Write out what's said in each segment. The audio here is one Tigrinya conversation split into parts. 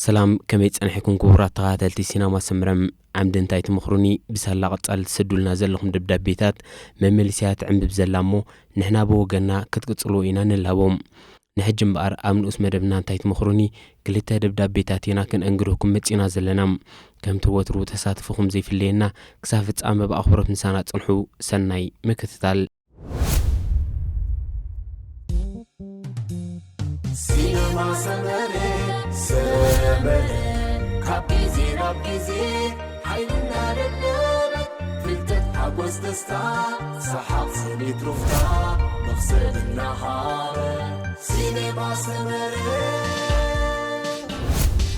ሰላም፣ ከመይ ጸኒሕኩም ክቡራት ተኸታተልቲ ሲነማ ሰመረ? ዓምዲ እንታይ ትመኽሩኒ? ብሳላ ቀጻሊ ትሰዱልና ዘለኹም ደብዳቤታት መመሊሳ እያ ትዕንብብ ዘላ እሞ፣ ንሕና ብወገንና ክትቅጽልዎ ኢና ንላቦ። ንሕጂ እምበኣር ኣብ ንኡስ መደብና እንታይ ትመኽሩኒ? ክልተ ደብዳቤታት ኢና ክነንግረኩም መጺና ዘለና። ከምቲ ወትሩ ተሳትፎኹም ዘይፍለየና፣ ክሳብ ፍጻመ ብኣኽብሮት ምሳና ጽንሑ። ሰናይ ምክትታል። ሲነማ ሰመረ፣ ሰመረ፣ ካብ ግዜ ናብ ግዜ ሓይልና ደለበ፣ ፍልጠት ሓጎስ ደስታ፣ ሰሓቕ ስኒት ሩፍታ፣ መኽሰብ እናሃበ። ሲነማ ሰመረ፣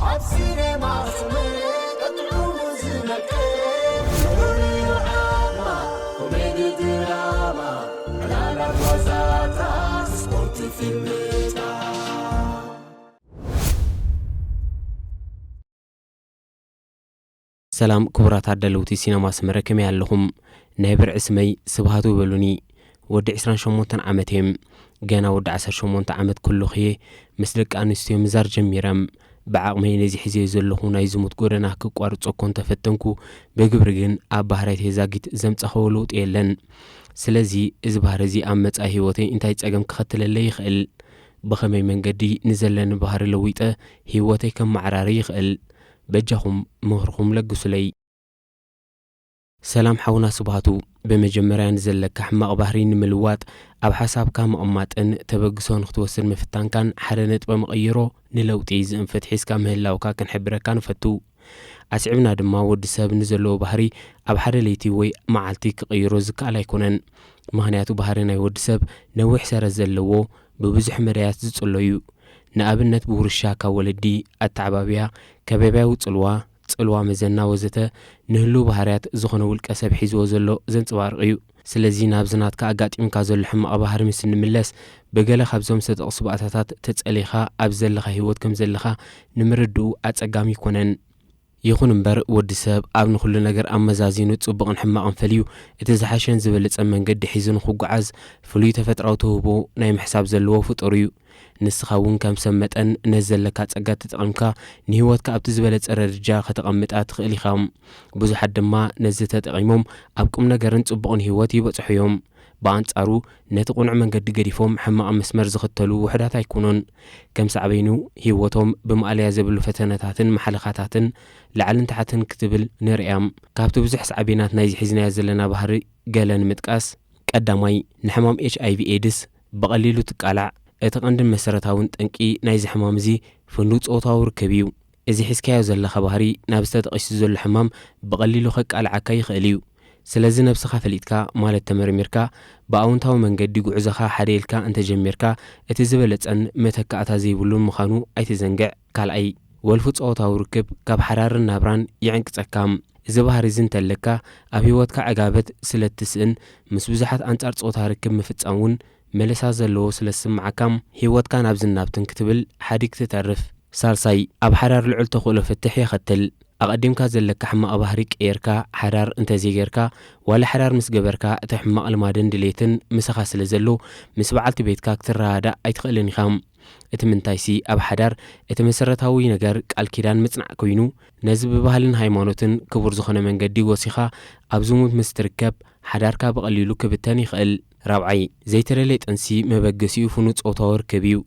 ኣብ ሲነማ ሰመረ፣ ጥዑሙ ዝመቀ፣ ፍሉይ ዓማ፣ ኮሜዲ ድራማ፣ ዕላላት ዋዛታት፣ ስፖርት ፊልምታት። ሰላም ክቡራት ኣዳለውቲ ሲነማ ሰመረ፣ ከመይ ኣለኹም? ናይ ብርዒ ስመይ ስብሃቱ በሉኒ። ወዲ ዕስራን ሸሞንተን ዓመት እየ። ገና ወዲ ዓሰርተ ሸሞንተ ዓመት ከለኹ እየ ምስ ደቂ ኣንስትዮ ምዛር ጀሚረ። ብዓቕመይ ነዚ ሒዘዮ ዘለኹ ናይ ዝሙት ጎደና ክቋርጾ እኮ እንተፈተንኩ፣ ብግብሪ ግን ኣብ ባህርያተይ ዛጊት ዘምጻኽዎ ለውጢ የለን። ስለዚ እዚ ባህሪ እዚ ኣብ መጻኢ ህይወተይ እንታይ ጸገም ከኸትለለይ ይኽእል? ብኸመይ መንገዲ ንዘለኒ ባህሪ ለዊጠ ህይወተይ ከመዓራሪ ይኽእል? በጃኹም ምኽርኹም ለግሱለይ። ሰላም ሓውና ስብሃቱ፣ ብመጀመርያ ንዘለካ ሕማቕ ባህሪ ንምልዋጥ ኣብ ሓሳብካ ምቕማጥን ተበግሶ ንክትወስድ ምፍታንካን ሓደ ነጥበ መቐይሮ ንለውጢ ዝእንፍት ሒዝካ ምህላውካ ክንሕብረካ ንፈቱ። ኣስዒብና ድማ ወዲ ሰብ ንዘለዎ ባህሪ ኣብ ሓደ ለይቲ ወይ መዓልቲ ክቕይሮ ዝከኣል ኣይኮነን። ምኽንያቱ ባህሪ ናይ ወዲ ሰብ ነዊሕ ሰረት ዘለዎ፣ ብብዙሕ መዳያት ዝጽሎ እዩ። ንኣብነት ብውርሻ ካብ ወለዲ፣ ኣተዓባብያ፣ ከባብያዊ ጽልዋ፣ ጽልዋ መዘና ወዘተ ንህሉው ባህርያት ዝኾነ ውልቀ ሰብ ሒዝዎ ዘሎ ዘንጸባርቕ እዩ። ስለዚ ናብዚ ናትካ ኣጋጢምካ ዘሎ ሕማቕ ባህሪ ምስ እንምለስ፣ ብገለ ካብዞም ዝተጠቕሱ ባእታታት ተጸሊኻ ኣብ ዘለኻ ህይወት ከም ዘለኻ ንምርድኡ ኣጸጋሚ ኣይኮነን። ይኹን እምበር ወዲ ሰብ ኣብ ንኹሉ ነገር ኣመዛዚኑ ጽቡቕን ሕማቕን ፈልዩ እቲ ዝሓሸን ዝበለጸን መንገዲ ሒዙ ንኽጓዓዝ ፍሉይ ተፈጥራዊ ተውህቦ ናይ ምሕሳብ ዘለዎ ፍጡር እዩ። ንስኻ እውን ከም ሰብ መጠን ነዚ ዘለካ ጸጋ ተጠቒምካ ንህይወትካ ኣብቲ ዝበለጸ ደረጃ ከተቐምጣ ትኽእል ኢኻ። ብዙሓት ድማ ነዚ ተጠቒሞም ኣብ ቁም ነገርን ጽቡቕን ህይወት ይበጽሑ እዮም። ብኣንጻሩ ነቲ ቅኑዕ መንገዲ ገዲፎም ሕማቕ መስመር ዝኽተሉ ውሑዳት ኣይኮኑን። ከም ሳዕቤኑ ህይወቶም ብማእለያ ዘብሉ ፈተነታትን ማሕለኻታትን ላዕልን ታሕትን ክትብል ንርእያ። ካብቲ ብዙሕ ሳዕቤናት ናይዚ ሒዝናዮ ዘለና ባህሪ ገለ ንምጥቃስ፣ ቀዳማይ፣ ንሕማም ኤች ኣይ ቪ ኤድስ ብቐሊሉ ትቃላዕ። እቲ ቀንድን መሰረታውን ጠንቂ ናይዚ ሕማም እዚ ፍኑው ጾታዊ ርክብ እዩ። እዚ ሒዝካዮ ዘለኻ ባህሪ ናብዚ ተጠቒሱ ዘሎ ሕማም ብቐሊሉ ከቃልዓካ ይኽእል እዩ። ስለዚ ነብስኻ ፈሊጥካ፣ ማለት ተመርሚርካ፣ ብኣወንታዊ መንገዲ ጉዕዞኻ ሓደ ኢልካ እንተጀሚርካ፣ እቲ ዝበለጸን መተካእታ ዘይብሉን ምዃኑ ኣይትዘንግዕ። ካልኣይ፣ ወልፊ ጾታዊ ርክብ ካብ ሓዳርን ናብራን ይዕንቅጸካ። እዚ ባህሪ እዚ እንተለካ፣ ኣብ ህይወትካ ዕጋበት ስለ እትስእን፣ ምስ ብዙሓት ኣንጻር ጾታ ርክብ ምፍጻም እውን መለሳ ዘለዎ ስለ ዝስምዓካ፣ ህይወትካ ናብዝን ናብትን ክትብል ሓዲግ ትተርፍ። ሳልሳይ፣ ኣብ ሓዳር ልዑል ተኽእሎ ፍትሕ የኸትል። ኣቐዲምካ ዘለካ ሕማቕ ባህሪ ቀይርካ፣ ሓዳር እንተዘይጌርካ፣ ዋላ ሓዳር ምስ ገበርካ፣ እቲ ሕማቕ ልማድን ድሌትን ምሳኻ ስለ ዘሎ፣ ምስ በዓልቲ ቤትካ ክትረዳዳእ ኣይትኽእልን ኢኻ። እቲ ምንታይሲ፣ ኣብ ሓዳር እቲ መሰረታዊ ነገር ቃል ኪዳን ምጽናዕ ኮይኑ፣ ነዚ ብባህልን ሃይማኖትን ክቡር ዝኾነ መንገዲ ጎሲኻ ኣብ ዝሙት ምስ ትርከብ፣ ሓዳርካ ብቐሊሉ ክብተን ይኽእል። ራብዓይ፣ ዘይተደለየ ጥንሲ መበገሲኡ ፍኑው ጾታዊ ርክብ እዩ።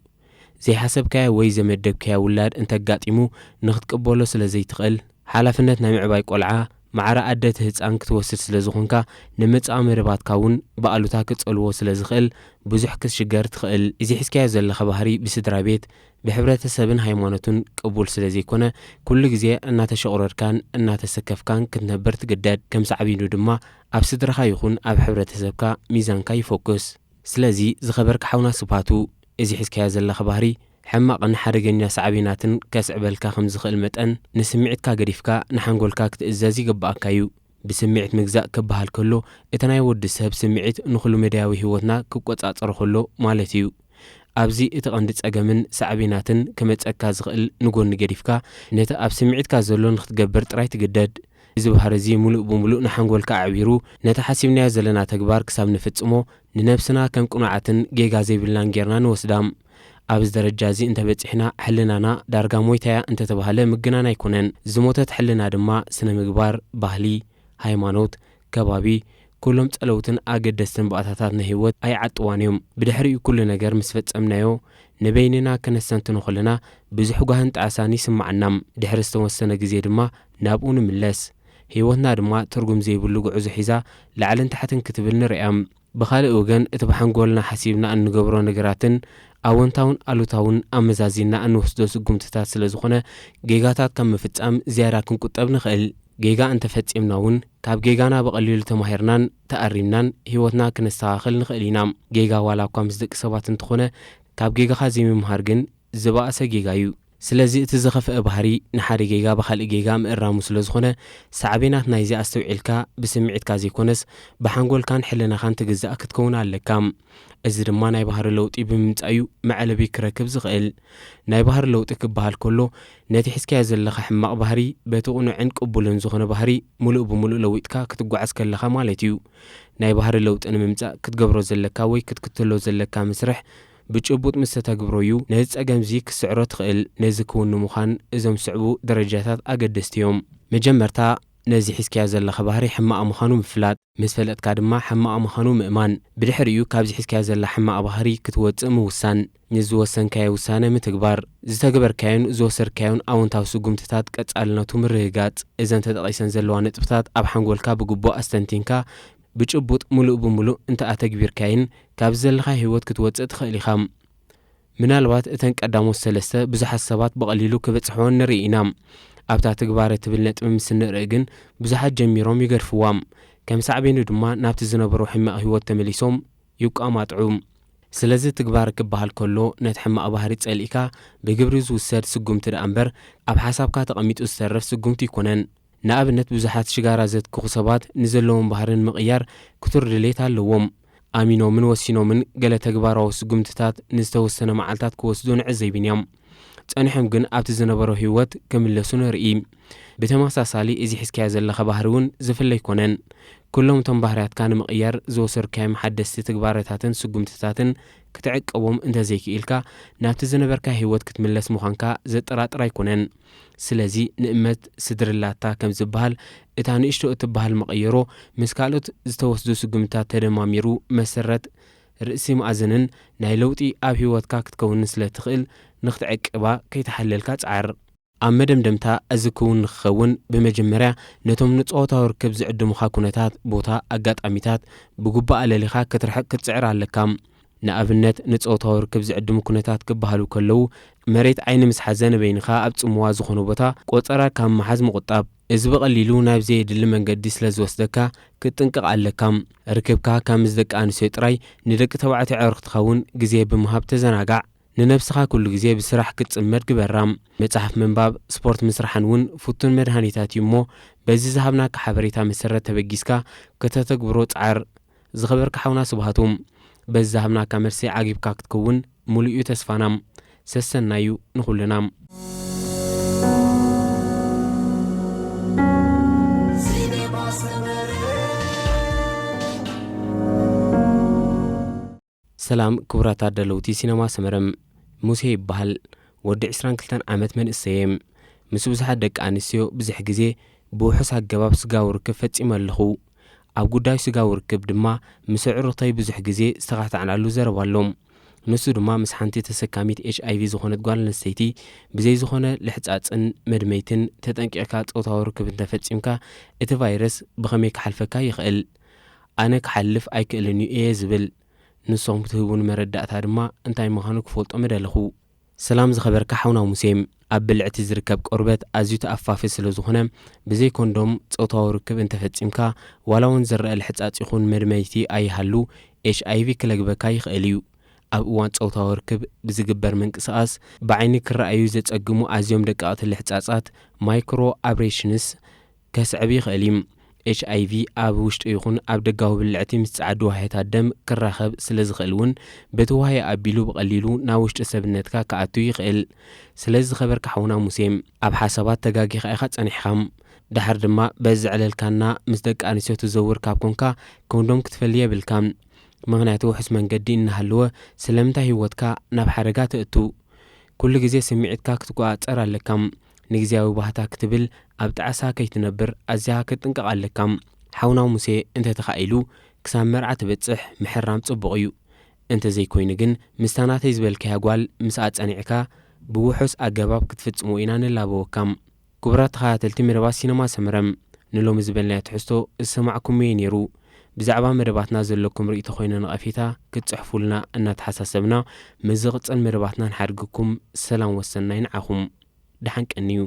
ዘይሓሰብካዮ ወይ ዘመደብካዮ ውላድ እንተጋጢሙ ንኽትቅበሎ ስለ ዘይትኽእል፣ ሓላፍነት ናይ ምዕባይ ቆልዓ፣ ማዕረ ኣደ እቲ ህጻን ክትወስድ ስለ ዝኾንካ፣ ንመጻኢ መደባትካ እውን ብኣሉታ ክጸልዎ ስለ ዝኽእል፣ ብዙሕ ክትሽገር ትኽእል። እዚ ሒዝካዮ ዘለኻ ባህሪ ብስድራ ቤት፣ ብሕብረተሰብን ሃይማኖትን ቅቡል ስለ ዘይኮነ፣ ኩሉ ግዜ እናተሸቑረርካን እናተሰከፍካን ክትነብር ትግደድ። ከም ሳዕቤኑ ድማ፣ ኣብ ስድራኻ ይኹን ኣብ ሕብረተሰብካ ሚዛንካ ይፎክስ። ስለዚ ዝኸበርካ ሓውና ስብሃቱ፣ እዚ ሒዝካዮ ዘለኻ ባህሪ ሕማቕን ሓደገኛ ሳዕቤናትን ከስዕበልካ ከም ዝኽእል መጠን፣ ንስምዒትካ ገዲፍካ ንሓንጎልካ ክትእዘዝ ይግብኣካ እዩ። ብስምዒት ምግዛእ ክበሃል ከሎ፣ እቲ ናይ ወዲ ሰብ ስምዒት ንኹሉ መዳያዊ ህይወትና ክቆጻጸሮ ከሎ ማለት እዩ። ኣብዚ እቲ ቀንዲ ጸገምን ሳዕቤናትን ክመጸካ ዝኽእል ንጎኒ ገዲፍካ፣ ነቲ ኣብ ስምዒትካ ዘሎ ንኽትገብር ጥራይ ትግደድ። እዚ ባህሪ እዚ ምሉእ ብምሉእ ንሓንጎልካ ኣዕቢሩ፣ ነቲ ሓሲብናዮ ዘለና ተግባር ክሳብ ንፍጽሞ፣ ንነብስና ከም ቅኑዓትን ጌጋ ዘይብልናን ጌርና ንወስዳ። ኣብዚ ደረጃ እዚ እንተበጺሕና፣ ሕልናና ዳርጋ ሞይታያ እንተተባህለ ምግናን ኣይኮነን። ዝሞተት ሕልና ድማ ስነ ምግባር፣ ባህሊ፣ ሃይማኖት፣ ከባቢ፣ ኩሎም ጸለውትን ኣገደስትን ባእታታት ናይ ህይወት ኣይዓጥዋን እዮም። ብድሕሪኡ ኩሉ ነገር ምስ ፈጸምናዮ፣ ንበይንና ከነስተንትኖ ከለና፣ ብዙሕ ጓህን ጣዕሳን ይስምዓና። ድሕሪ ዝተወሰነ ግዜ ድማ ናብኡ ንምለስ። ህይወትና ድማ ትርጉም ዘይብሉ ጉዕዞ ሒዛ ላዕልን ታሕትን ክትብል ንርእያ። ብኻልእ ወገን፣ እቲ ብሓንጎልና ሓሲብና እንገብሮ ነገራትን ኣወንታውን ኣሉታውን ኣመዛዚንና እንወስዶ ስጉምትታት ስለ ዝኾነ፣ ጌጋታት ካብ ምፍጻም ዝያዳ ክንቁጠብ ንኽእል። ጌጋ እንተፈጺምና እውን፣ ካብ ጌጋና ብቐሊሉ ተማሂርናን ተኣሪምናን ህይወትና ክነስተኻኽል ንኽእል ኢና። ጌጋ ዋላ እኳ ምስ ደቂ ሰባት እንተኾነ፣ ካብ ጌጋኻ ዘይምምሃር ግን ዝበኣሰ ጌጋ እዩ። ስለዚ እቲ ዝኸፍአ ባህሪ ንሓደ ጌጋ ብኻልእ ጌጋ ምእራሙ ስለ ዝኾነ፣ ሳዕቤናት ናይዚ ኣስተውዒልካ ብስምዒትካ ዘይኮነስ ብሓንጎልካን ሕልናኻን ትግዛእ ክትከውን ኣለካ። እዚ ድማ ናይ ባህሪ ለውጢ ብምምጻእ እዩ መዕለቢ ክረክብ ዝኽእል። ናይ ባህሪ ለውጢ ክበሃል ከሎ፣ ነቲ ሒዝካዮ ዘለኻ ሕማቕ ባህሪ በቲ ቅኑዕን ቅቡልን ዝኾነ ባህሪ ምሉእ ብምሉእ ለዊጥካ ክትጓዓዝ ከለኻ ማለት እዩ። ናይ ባህሪ ለውጢ ንምምጻእ ክትገብሮ ዘለካ ወይ ክትክተሎ ዘለካ መስርሕ ብጭቡጥ ምስ ተተግብሮ'ዩ ነዚ ጸገም'ዚ ክትስዕሮ ትኽእል። ነዚ ክውን ንምዃን እዞም ዝስዕቡ ደረጃታት ኣገደስቲ እዮም። መጀመርታ፣ ነዚ ሒዝካዮ ዘለኻ ባህሪ ሕማቕ ምዃኑ ምፍላጥ። ምስ ፈለጥካ ድማ ሕማቕ ምዃኑ ምእማን። ብድሕሪኡ ካብዚ ሒዝካዮ ዘላ ሕማቕ ባህሪ ክትወጽእ ምውሳን። ንዝወሰንካዮ ውሳነ ምትግባር። ዝተግበርካዮን ዝወሰድካዮን ኣወንታዊ ስጉምትታት ቀጻልነቱ ምርግጋጽ። እዘን ተጠቒሰን ዘለዋ ነጥብታት ኣብ ሓንጎልካ ብግቡእ ኣስተንቲንካ ብጭቡጥ ምሉእ ብምሉእ እንተ ኣተግቢርካየን፣ ካብዚ ዘለኻዮ ህይወት ክትወጽእ ትኽእል ኢኻ። ምናልባት እተን ቀዳሞት ሰለስተ ብዙሓት ሰባት ብቐሊሉ ክበጽሕወን ንርኢ ኢና። ኣብታ ትግባረ ትብል ነጥቢ ምስ እንርኢ ግን፣ ብዙሓት ጀሚሮም ይገድፍዋ። ከም ሳዕቤኑ ድማ ናብቲ ዝነበሩ ሕማቕ ህይወት ተመሊሶም ይቋማጥዑ። ስለዚ ትግባረ ክበሃል ከሎ፣ ነቲ ሕማቕ ባህሪ ጸሊእካ ብግብሪ ዝውሰድ ስጉምቲ ደኣ እምበር፣ ኣብ ሓሳብካ ተቐሚጡ ዝተርፍ ስጉምቲ ኣይኮነን። ንኣብነት፣ ብዙሓት ሽጋራ ዘትክኹ ሰባት ንዘለዎም ባህሪ ንምቕያር ክቱር ድሌት ኣለዎም። ኣሚኖምን ወሲኖምን ገለ ተግባራዊ ስጉምትታት ንዝተወሰነ መዓልታት ክወስዱ ንዕዘብ ኢና። ጸኒሖም ግን ኣብቲ ዝነበሮ ህይወት ክምለሱ ንርኢ። ብተመሳሳሊ፣ እዚ ሒዝካዮ ዘለኻ ባህሪ እውን ዝፍለ ኣይኮነን። ኩሎም እቶም ባህርያትካ ንምቕያር ዝወሰድካዮም ሓደስቲ ተግባራታትን ስጉምትታትን ክትዕቅቦም እንተዘይክኢልካ፣ ናብቲ ዝነበርካዮ ህይወት ክትምለስ ምዃንካ ዘጠራጥር ኣይኮነን። ስለዚ ንእመት ስድርላታ ከም ዝበሃል፣ እታ ንእሽቶ እትበሃል መቐየሮ ምስ ካልኦት ዝተወስዱ ስጉምትታት ተደማሚሩ መሰረት ርእሲ መኣዝንን ናይ ለውጢ ኣብ ህይወትካ ክትከውንን ስለ ትኽእል፣ ንኽትዕቅባ ከይተሓለልካ ጸዓር። ኣብ መደምደምታ፣ እዚ ክውን ንኽኸውን፣ ብመጀመርያ ነቶም ንጾታዊ ርክብ ዝዕድሙኻ ኩነታት፣ ቦታ፣ ኣጋጣሚታት ብግቡእ ኣለሊኻ ክትርሕቕ ክትጽዕር ኣለካ። ንኣብነት፣ ንጾታዊ ርክብ ዝዕድሙ ኩነታት ክበሃሉ ከለዉ፣ መሬት ዓይኒ ምስ ሓዘ ንበይንኻ ኣብ ጽምዋ ዝኾነ ቦታ ቆጸራ ካብ ምሓዝ ምቑጣብ። እዚ ብቐሊሉ ናብ ዘየድሊ መንገዲ ስለ ዝወስደካ ክትጥንቀቕ ኣለካ። ርክብካ ካብ ምስ ደቂ ኣንስትዮ ጥራይ፣ ንደቂ ተባዕትዮ ኣዕሩኽትኻ እውን ግዜ ብምሃብ ተዘናጋዕ። ንነብስኻ ኩሉ ግዜ ብስራሕ ክትጽመድ ግበራ። መጽሓፍ ምንባብ፣ ስፖርት ምስራሕን እውን ፍቱን መድሃኒታት እዩ እሞ፣ በዚ ዝሃብናካ ሓበሬታ መሰረት ተበጊስካ ከተተግብሮ ጸዓር። ዝኸበርካ ሓውና ስብሃቱ፣ በዚ ዝሃብናካ መልሲ ዓጊብካ ክትከውን ሙሉእ እዩ ተስፋና። ሰሰናዩ ንኹልና። ሰላም ክቡራት ኣዳለውቲ ሲነማ ሰመረ፣ ሙሴ ይበሃል። ወዲ ዕስራን ክልተን ዓመት መንእሰይ እየ። ምስ ብዙሓት ደቂ ኣንስትዮ ብዙሕ ግዜ ብውሑስ ኣገባብ ስጋዊ ርክብ ፈጺመ ኣለኹ። ኣብ ጉዳይ ስጋዊ ርክብ ድማ ምስ ኣዕሩኽተይ ብዙሕ ግዜ ዝተኻታዕናሉ ዘረባ ኣሎ። ንሱ ድማ ምስ ሓንቲ ተሰካሚት ኤች ኣይ ቪ ዝኾነት ጓል ኣንስተይቲ ብዘይ ዝኾነ ልሕጻጽን መድመይትን ተጠንቂቕካ ጾታዊ ርክብ እንተፈጺምካ እቲ ቫይረስ ብኸመይ ክሓልፈካ ይኽእል? ኣነ ክሓልፍ ኣይክእልን እዩ እየ ዝብል። ንስኹም ትህቡኒ መረዳእታ ድማ እንታይ ምዃኑ ክፈልጦ ምደለኹ። ሰላም ዝኸበርካ ሓውና ሙሴ፣ ኣብ ብልዕቲ ዝርከብ ቆርበት ኣዝዩ ተኣፋፊ ስለ ዝኾነ፣ ብዘይ ኮንዶም ጾታዊ ርክብ እንተፈጺምካ፣ ዋላ እውን ዝረአ ልሕጻጽ ይኹን መድመይቲ ኣይሃሉ፣ ኤች ኣይ ቪ ክለግበካ ይኽእል እዩ። ኣብ እዋን ጾታዊ ርክብ ብዝግበር ምንቅስቓስ፣ ብዓይኒ ክረኣዩ ዘጸግሙ ኣዝዮም ደቀቕቲ ልሕጻጻት፣ ማይክሮ ኣብሬሽንስ፣ ከስዕብ ይኽእል እዩ። ኤች ኣይ ቪ ኣብ ውሽጢ ይኹን ኣብ ደጋዊ ብልዕቲ ምስ ጸዓዱ ዋህዮታት ደም ክራኸብ ስለ ዝኽእል እውን፣ በቲ ዋህዮ ኣቢሉ ብቐሊሉ ናብ ውሽጢ ሰብነትካ ክኣቱ ይኽእል። ስለዚ ዝኸበርካ ሓውና ሙሴ፣ ኣብ ሓሳባት ተጋጊኻ ኢኻ ጸኒሕኻ። ደሓር ድማ በዚ ዘዕለልካና ምስ ደቂ ኣንስትዮ ትዘውር ካብ ኮንካ፣ ኮንዶም ክትፈሊ የብልካን። ምኽንያቱ ውሑስ መንገዲ እናሃለወ ስለምንታይ ህይወትካ ናብ ሓደጋ ተእቱ? ኩሉ ግዜ ስምዒትካ ክትቆጻጸር ኣለካ። ንግዜያዊ ባህታ ክትብል ኣብ ጣዕሳ ከይትነብር ኣዝያ ክትጥንቀቕ ኣለካ። ሓውና ሙሴ እንተተኻኢሉ ክሳብ መርዓ ትበጽሕ ምሕራም ጽቡቕ እዩ። እንተዘይኮይኑ ግን ምስታ ናተይ ዝበልካያ ጓል ምስኣ ጸኒዕካ ብውሑስ ኣገባብ ክትፍጽሞ ኢና ንላበወካ። ክቡራት ተኸታተልቲ መደባት ሲነማ ሰመረ፣ ንሎሚ ዝበልናዮ ትሕዝቶ ዝሰማዕኩምዎ ነይሩ። ብዛዕባ መደባትና ዘለኩም ርእይቶ ኮይነ ነቐፌታ ክትጽሕፉልና እናተሓሳሰብና፣ ምስ ዝቕጽል መደባትና ንሓድግኩም። ሰላም ወሰናይ ንዓኹም። ደሓን ቀንዩ።